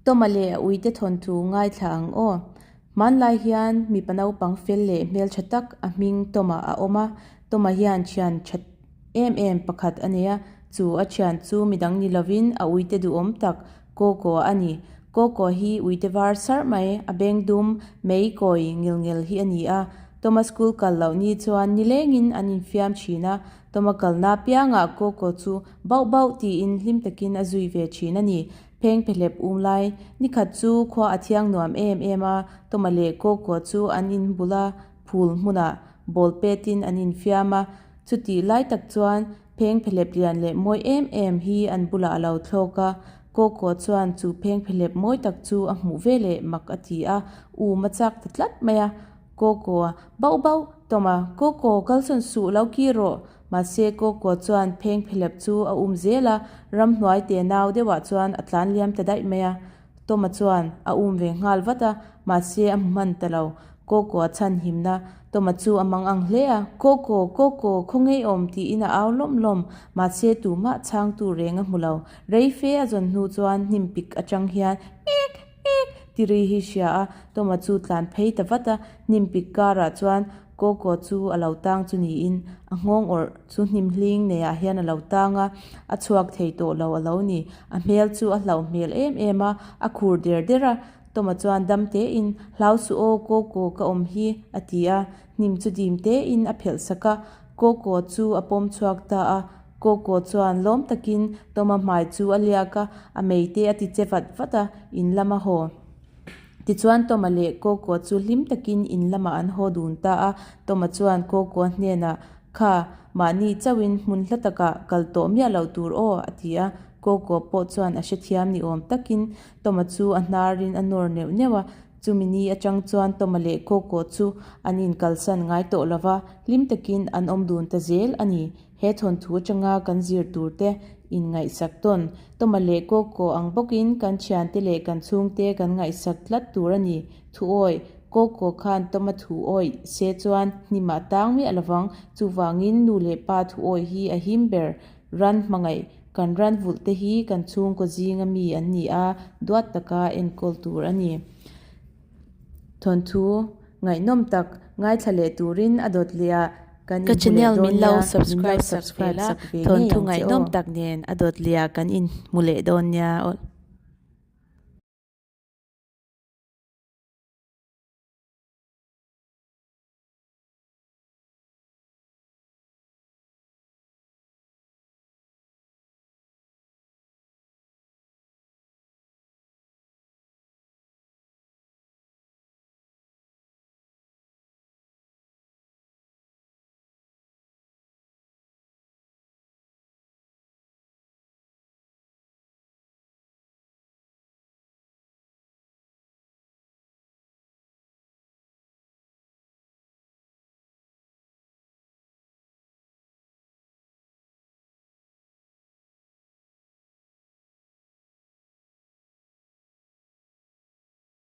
Tawma leh a uite thawnthu ngaithla ang aw. Hmanlai hian mipa naupang fel leh hmeltha tak a hming Tawma a awm a. Tawma hian thian tha em em pakhat a nei a, chu a thian chu midang ni lovin a uite duhawm tak Koko a ni. Koko hi uite var sarh mai, a beng dum, mei kawi ngil ngel hi a ni a. Tawma school kal loh ni chuan nilengin an infiam thin a, Tawma kalna apiangah Koko chu bauh bauh tiin hlim takin a zui ve thin a ni. Pheng phehlep um lai nikhat chu khua a thiang nuam em em a, Tawma leh Koko chu an in bula phul hmunah ball petin an infiam a, chutih lai tak chuan pheng phehlep lian leh mawi em em hi an bulah a lo thlawk a, Koko chuan chu pheng phehlep mawi tak chu a hmuh ve leh mak a ti a, um a chak ta tlat mai a, Koko a bauh bauh Tawma, Koko kalsawn suh lo kir rawh Mahse, Koko chuan pheng phelep chu a um zel a, ramhnuai te nau deuhah chuan a tlan liam ta daih mai a. Tawma chuan a um ve nghal vat a, mahse a hmu hman ta lo. Koko a chhan himna Tawma chu a mang ang hle a, Koko, Koko, khaw ngeiawm tiin a au lawm lawm. Mahse, tumah chhangtu reng a hmu lo. Rei fe a zawn hnu chuan hnim pik atang hian ek ek ti ri hi hria a, Tawma chu tlan phei ta vat a, hnim pik karah chuan Koko chu a lo tang chu niin a nghawng awrh chu hnim hling neiah hian a lo tang a, a chhuak thei tawh lo a lo ni. A hmel chu a hlauh hmel em em a, a khur der der a. Tawma chuan dam tein, Hlau suh aw, Koko ka awm hi, a ti a. Hnim chu dim tein a phelh sak a, Koko chu a pawm chhuak ta a. Koko chuan lawm takin Tawma hmai chu a liak a, a mei te a ti che vat vat a, in lam a haw. Tichuan Tawma leh Koko chu hlim takin in lamah an haw dun ta a, Tawma chuan Koko hnenah, Kha, mahni chauhin hmun hla takah kal tawh miah loh tur aw, a ti a. Koko pawh chuan a hrethiam ni awm takin Tawma chu a hnarin a nawr neuh neuh a. Chumi ni atang chuan Tawma leh Koko chu an inkalsan ngai tawh lova, hlim takin an awm dun ta zel a ni. He thawnthu atanga kan zir tur te in ngaihsak tawn. Tawma leh Koko ang bawkin kan thiante leh kan chhungte kan ngaihsak tlat tur a ni. Thu awih, Koko khan Tawma thu awih se chuan hnimah tang miah lovang. Chuvangin nu leh pa thu awih hi a him ber. Ran hmangaih, Kan ran vulh te hi kan chhungkaw zinga mi an ni a, duat taka enkawl tur a ni. Thawnthu ngaihnawm tak ngaithla leh turin a dawt leh ah kan Ka inhmu leh channel dawn min lo nia, min lo subscribe sak subscribe ve la, sak ve ngei thawnthu ang che ngaihnawm aw. tak nen a dawt leh ah kan inhmu leh dawn nia aw.